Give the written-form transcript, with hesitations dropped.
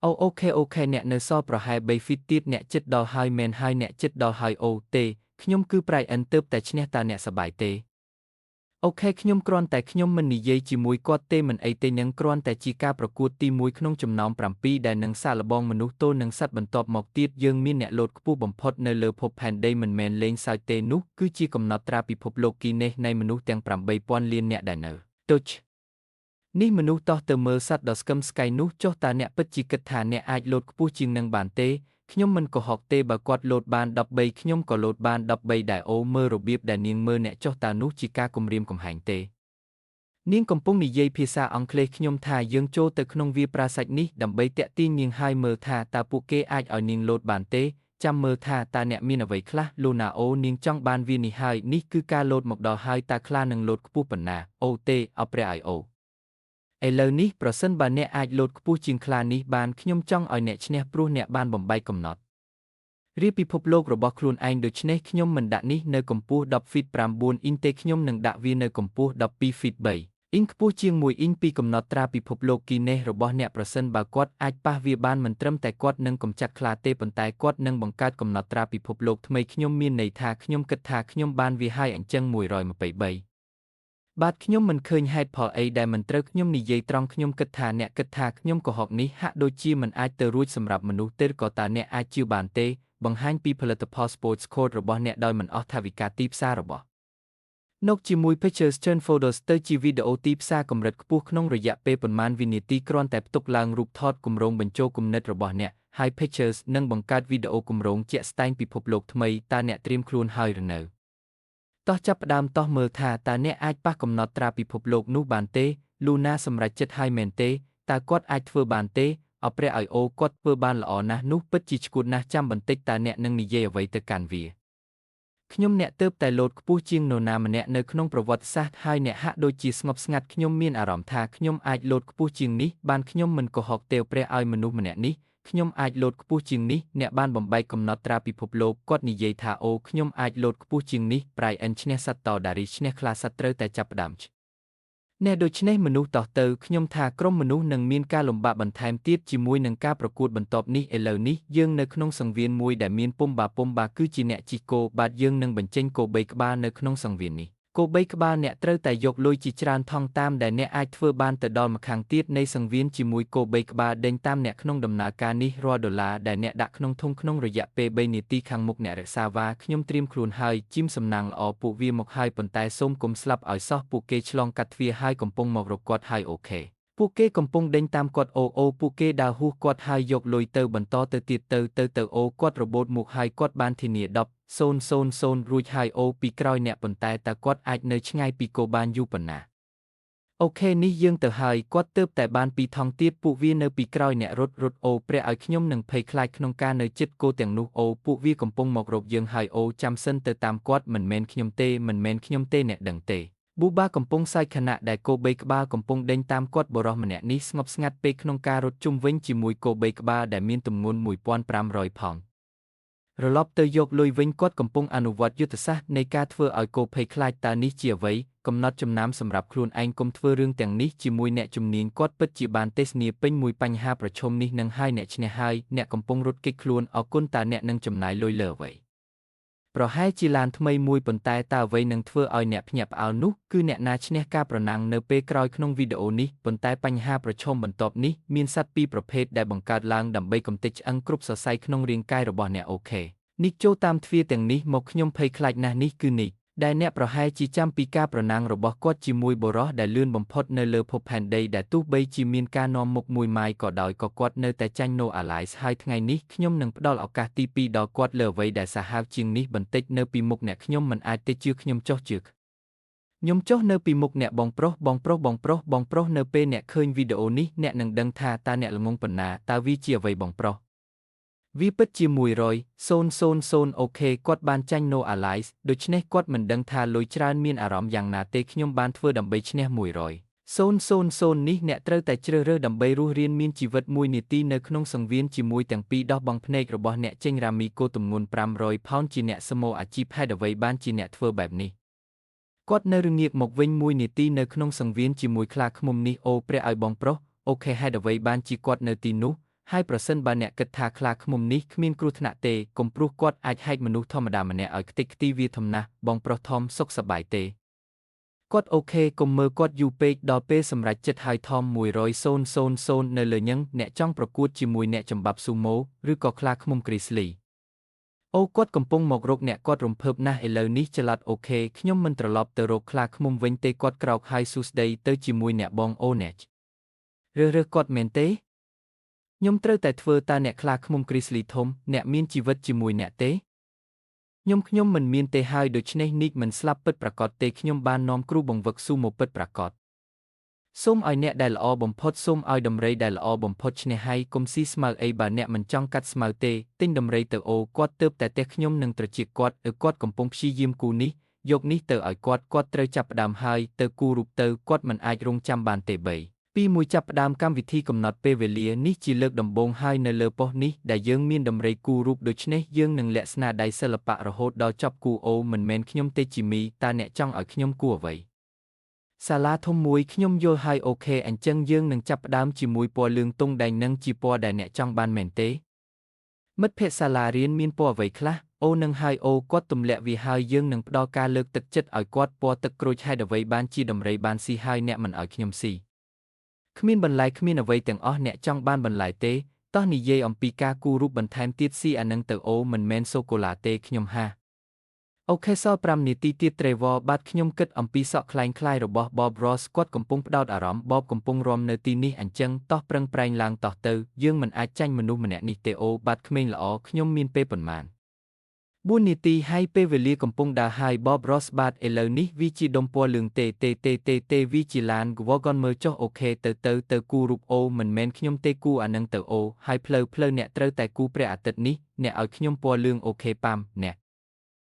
អូ okay okay អ្នកនៅសល់ប្រហែល3 feet ទៀតអ្នកជិតដល់ហើយមែនហើយអ្នកជិតដល់ហើយអូទេខ្ញុំគឺ Brian ទើបតែឈ្នះតើអ្នកសប្បាយទេ okay ខ្ញុំគ្រាន់តែខ្ញុំមិននិយាយជាមួយគាត់ទេមិនអីទេនឹងគ្រាន់តែជាការប្រកួតទី1ក្នុងចំណោម7ដែលនឹងសាកល្បងមនុស្សទល់នឹងសត្វបន្ទាប់មកទៀតយើងមានអ្នកលោតខ្ពស់បំផុតនៅលើភពផែនដីមិនមែនលេងសើចទេនោះគឺជាកំណត់ត្រាពិភពលោកគីនេសនៃមនុស្សទាំង8000លានអ្នកដែលនៅទុចនេះមនុស្សតោះទៅមើលសត្វដ៏ស្កឹមស្កៃនោះចុះតើអ្នកពិតជាគិតថាអ្នកអាចលោតខ្ពស់ជាងនឹងបានទេខ្ញុំមិនកុហកទេបើគាត់លោតបាន13ខ្ញុំក៏លោតបាន13ដែរអូមើលរបៀបដែលនាងមើលអ្នកចុះតើនោះជាការគំរាមកំហែងទេនាងកំពុងនិយាយភាសាអង់គ្លេសខ្ញុំថាយើងចូលទៅក្នុងវាលប្រាសាទនេះដើម្បីទាក់ទាញនាងហើយមើលថាតើពួកគេអាចឲ្យនាងលោតបានទេចាំមើលថាតើអ្នកមានអ្វីខ្លះលូណាអូនាងចង់បានវានេះហើយនេះគឺការលោតមកដល់ហើយតើខ្លានឹងលោតខ្ពស់ប៉ុណ្ណាអូទេអព្រះឲ្យអូឥឡូវនេះប្រសិនបើអ្នកអាចលោតខ្ពស់ជាងខ្លានេះបានខ្ញុំចង់ឲ្យអ្នកឈ្នះព្រោះអ្នកបានបំបែកកំណត់រាពិភពលោករបស់ខ្លួនឯងដូច្នេះខ្ញុំមិនដាក់នេះនៅកម្ពស់10 feet 9 អ៊ីនទេខ្ញុំនឹងដាក់វានៅកម្ពស់12 feet 3 អ៊ីនខ្ពស់ជាង1អ៊ីនពីកំណត់ត្រាពិភពលោកគីនេសរបស់អ្នកប្រសិនបើគាត់អាចប៉ះវាបានមិនត្រឹមតែគាត់នឹងកម្ចាត់ខ្លាទេប៉ុន្តែគាត់នឹងបង្កើតកំណត់ត្រាពិភពលោកថ្មីខ្ញុំមានន័យថាខ្ញុំគិតថាខ្ញុំបានវាហើយអញ្ចឹង123បាទខ្ញុំមិនឃើញហេតុផលអីដែលមិនត្រូវខ្ញុំនិយាយត្រង់ខ្ញុំគិតថាអ្នកគិតថាខ្ញុំកុហកនេះហាក់ដូចជាមិនអាចទៅរួចសម្រាប់មនុស្សទេក៏តើអ្នកអាចជឿបានទេបង្ហាញពីផលិតផល Sports Code របស់អ្នកដោយមិនអស់ថវិកាទីផ្សាររបស់ នកជាមួយ Pictures Turn Photos ទៅជាវីដេអូទីផ្សារកម្រិតខ្ពស់ក្នុងរយៈពេលប៉ុន្មានវិនាទីគ្រាន់តែផ្ទុកឡើងរូបថតគម្រោងបញ្ចូលគំនិតរបស់អ្នកហើយ Pictures នឹងបង្កើតវីដេអូគម្រោងជាក់ស្ដែងពិភពលោកថ្មីតើអ្នកត្រៀមខ្លួនហើយឬនៅតោះចាប់ផ្ដើមតោះមើលថាតើអ្នកអាចប៉ះកំណត់ត្រាពិភពលោកនោះបានទេលូណាសម្រេចចិត្តហើយមែនទេតើគាត់អាចធ្វើបានទេអព្រះឲ្យអូគាត់ធ្វើបានល្អណាស់នោះពិតជាឈួតណាស់ចាំបន្តិចតើអ្នកនឹងនិយាយអ្វីទៅកាន់វាខ្ញុំអ្នកទើបតែលោតខ្ពស់ជាងនរណាម្នាក់នៅក្នុងប្រវត្តិសាស្ត្រហើយអ្នកហាក់ដូចជាស្ងប់ស្ងាត់ខ្ញុំមានអារម្មណ៍ថាខ្ញុំអាចលោតខ្ពស់ជាងនេះបានខ្ញុំមិនកុហកទេព្រះឲ្យមនុស្សម្នាក់នេះខ្ញុំអាចលោតខ្ពស់ជាងនេះអ្នកបានបំបែកកំណត់ត្រាពិភពលោកគាត់និយាយថាអូខ្ញុំអាចលោតខ្ពស់ជាងនេះ Brian ឈ្នះសត្វតដារីឈ្នះខ្លាសត្វត្រូវតែចាប់ផ្ដើមអ្នកដូច្នេះមនុស្សតោះទៅខ្ញុំថាក្រុមមនុស្សនឹងមានការលំបាកបន្ថែមទៀតជាមួយនឹងការប្រកួតបន្ទាប់នេះឥឡូវនេះយើងនៅក្នុងសង្វៀនមួយដែលមានពុំបាគឺជាអ្នកជិះគោបាទយើងនឹងបញ្ចេញគោ3ក្បាលនៅក្នុងសង្វៀននេះគោ3ក្បាលអ្នកត្រូវតែយកលុយជាច្រើនថងតាមដែលអ្នកអាចធ្វើបានទៅដល់ម្ខាងទៀតនៃសង្វៀនជាមួយគោ3ក្បាលដេញតាមអ្នកក្នុងដំណើរការនេះរាល់ដុល្លារដែលអ្នកដាក់ក្នុងធុងក្នុងរយៈពេល3នាទីខាងមុខអ្នករក្សាវ៉ាខ្ញុំត្រៀមខ្លួនហើយជីមសំណាងល្អពួកវាមកហើយប៉ុន្តែសូមកុំស្លាប់ឲ្យសោះពួកគេឆ្លងកាត់ទ្វារហើយកំពុងមករកគាត់ហើយ okay ពួកគេកំពុងដេញតាមគាត់អូពួកគេដើរហួសគាត់ហើយយកលុយទៅបន្តទៅទៀតទៅអូគាត់របូតមកហើយគាត់បានធានា10 0 0 0រួចហើយអូពីក្រោយអ្នកប៉ុន្តែតើគាត់អាចនៅឆ្ងាយពីគោបានយូរប៉ុណ្ណា okay នេះយើងទៅហើយគាត់ទើបតែបានពីថងទៀតពួកវានៅពីក្រោយអ្នករត់អូព្រះឲ្យខ្ញុំនឹងភ័យខ្លាចក្នុងការនៅជិតគោទាំងនោះអូពួកវាកំពុងមករកយើងហើយអូចាំសិនទៅតាមគាត់មិនមែនខ្ញុំទេមិនមែនខ្ញុំទេអ្នកដឹងទេប៊ូបាកំពុងសើចខណៈដែលគោ3ក្បាលកំពុងដេញតាមគាត់បុរសម្នាក់នេះស្ងប់ស្ងាត់ពេកក្នុងការរត់ជុំវិញជាមួយគោ3ក្បាលដែលមានទម្ងន់1500ផោនរឡប់ទៅយកលុយវិញគាត់កំពុងអនុវត្តយុទ្ធសាស្ត្រនៃការធ្វើឲ្យគោភ័យខ្លាចតើនេះជាអ្វីកំណត់ចំណាំសម្រាប់ខ្លួនឯងកុំធ្វើរឿងទាំងនេះជាមួយអ្នកជំនាញគាត់ពិតជាបានទេសនាពេញមួយបញ្ហាប្រឈមនេះនឹងហើយអ្នកឈ្នះហើយអ្នកកំពុងរត់គេចខ្លួនអរគុណតើអ្នកនឹងចំណាយលុយលើអ្វីប្រហែលជាឡានថ្មីមួយប៉ុន្តែតើអ្វីនឹងធ្វើឲ្យអ្នកភ្ញាក់ផ្អើលនោះគឺអ្នកណាឈ្នះការប្រណាំងនៅពេលក្រោយក្នុងវីដេអូនេះប៉ុន្តែបញ្ហាប្រឈមបន្ទាប់នេះមានសត្វពីរប្រភេទដែលបង្កើតឡើងដើម្បីកម្ទេចឆ្អឹងគ្រប់សរសៃក្នុងរាងកាយរបស់អ្នក okay នេះចូលតាមទ្វារទាំងនេះមកខ្ញុំភ័យខ្លាចណាស់នេះគឺនេះដែលអ្នកប្រហែលជាចាំពីការប្រណាំងរបស់គាត់ជាមួយបុរសដែលលឿនបំផុតនៅលើភពផែនដីដែលទោះបីជាមានការនាំមុខមួយម៉ាយក៏ដោយក៏គាត់នៅតែចាញ់ No Allies ហើយថ្ងៃនេះខ្ញុំនឹងផ្ដល់ឱកាសទី2ដល់គាត់លើអ្វីដែលសាហាវជាងនេះបន្តិចនៅពីមុខអ្នកខ្ញុំមិនអាចទេជឿខ្ញុំចុះជឿខ្ញុំចុះនៅពីមុខអ្នកបងប្រុសបងប្រុសបងប្រុសបងប្រុសនៅពេលអ្នកឃើញវីដេអូនេះអ្នកនឹងដឹងថាតើអ្នកល្ងង់ប៉ុណ្ណាតើវាជាអ្វីបងប្រុសវាពិតជា100 0 0 0 okay គាត់បានចាញ់ No Allies ដូច្នេះគាត់មិនដឹងថាលុយច្រើនមានអារម្មណ៍យ៉ាងណាទេខ្ញុំបានធ្វើដើម្បីឈ្នះ100 0 0 0នេះអ្នកត្រូវតែជ្រើសរើសដើម្បីរស់រានមានជីវិតមួយនាទីនៅក្នុងសង្វៀនជាមួយទាំងពីរដោះបង់ភ្នែករបស់អ្នកចេញរ៉ាមីគោទម្ងន់500ផោនជាអ្នកសមោអាជីពហេតុអ្វីបានជាអ្នកធ្វើបែបនេះគាត់នៅរងាកមកវិញមួយនាទីនៅក្នុងសង្វៀនជាមួយខ្លាឃ្មុំនេះអូព្រះឲ្យបងប្រុស okay ហេតុអ្វីបានជាគាត់នៅទីនោះ ហើយប្រសិនបើអ្នកគិតថាខ្លាឃ្មុំនេះគ្មានគ្រោះថ្នាក់ទេកុំព្រោះគាត់អាចហែកមនុស្សធម្មតាម្នាក់ឲ្យខ្ទេចខ្ទីវាធំណាស់បងប្រុសធំសុខសប្បាយទេគាត់ OK កុំមើលគាត់យូរពេកដល់ពេលសម្រេចចិត្តហើយថម100,000នៅលើញឹងអ្នកចង់ប្រកួតជាមួយអ្នកចំបាប់ស៊ូម៉ូឬក៏ខ្លាឃ្មុំគ្រីស្លីអូគាត់កំពុងមករកអ្នកគាត់រំភើបណាស់ឥឡូវនេះចល័ត OK ខ្ញុំមិនត្រឡប់ទៅរកខ្លាឃ្មុំវិញទេគាត់ក្រោកហើយសួស្តីទៅជាមួយអ្នកបងអូអ្នករើសគាត់មែនទេខ្ញុំត្រូវតែធ្វើតើអ្នកខ្លាឃ្មុំគ្រីស្លីធំអ្នកមានជីវិតជាមួយអ្នកទេខ្ញុំមិនមានទេហើយដូច្នេះនីកមិនស្លាប់ពិតប្រាកដទេខ្ញុំបាននាំគ្រូបង្វឹកស៊ូមកពិតប្រាកដសូមឲ្យអ្នកដែលល្អបំផុតសូមឲ្យដំរីដែលល្អបំផុតឈ្នះហើយកុំស៊ីស្មៅអីបើអ្នកមិនចង់កាត់ស្មៅទេទិញដំរីទៅអូគាត់ទើបតែទះខ្ញុំនឹងត្រចៀកគាត់គាត់កំពុងព្យាយាមគូនេះយកនេះទៅឲ្យគាត់គាត់ត្រូវចាប់ផ្ដើមហើយទៅគូរូបទៅគាត់មិនអាចរងចាំបានទេ3 ពី1ចាប់ផ្ដើមកម្មវិធីកំណត់ពេលវេលានេះជាលើកដំបូងហើយនៅលើប៉ុស្តិ៍នេះដែលយើងមានដំរីគូរូបដូច្នេះយើងនឹងលាក់ស្នាដៃសិល្បៈរហូតដល់ចប់គូអូមិនមែនខ្ញុំទេជីមីតើអ្នកចង់ឲ្យខ្ញុំគូអ្វីសាលាធំមួយខ្ញុំយល់ហើយ OK អញ្ចឹងយើងនឹងចាប់ផ្ដើមជាមួយពណ៌លឿងទង់ដែងនឹងជាពណ៌ដែលអ្នកចង់បានមែនទេមិត្តភក្តិសាលារៀនមានពណ៌អ្វីខ្លះអូនឹងហើយអូគាត់ទម្លាក់វាហើយយើងនឹងផ្ដល់ការលើកទឹកចិត្តឲ្យគាត់ពណ៌ទឹកក្រូចហេតុអ្វីបានជាដំរីបានស៊ីហើយអ្នកមិនឲ្យខ្ញុំស៊ីគ្មានបន្លែគ្មានអ្វីទាំងអស់អ្នកចង់បានបន្លែទេតោះនិយាយអំពីការគូរូបបន្ថែមទៀតស៊ីអានឹងទៅអូមិនមែនសូកូឡាទេខ្ញុំហា OK សល់5នាទីទៀត Trevor បាទខ្ញុំគិតអំពីសក់ក្លែងក្លាយរបស់ Bob Ross គាត់កំពុងផ្ដោតអារម្មណ៍ Bob កំពុងរាំនៅទីនេះអញ្ចឹងតោះប្រឹងប្រែងឡើងតោះទៅយើងមិនអាចចាញ់មនុស្សម្នាក់នេះទេអូបាទក្មេងល្អខ្ញុំមានពេលប៉ុន្មាន4នាទីហើយពេលវេលាកំពុងដើរហើយ Bob Ross បាទឥឡូវនេះវាជាដុំពណ៌លឿងទេទេទេទេទេវាជាឡាន Wagon មើលចុះ OK ទៅទៅទៅគូរូបអូមិនមែនខ្ញុំទេគូអានឹងទៅអូហើយផ្លូវអ្នកត្រូវតែគូព្រះអាទិត្យនេះអ្នកឲ្យខ្ញុំពណ៌លឿង OK ប៉ាំអ្នក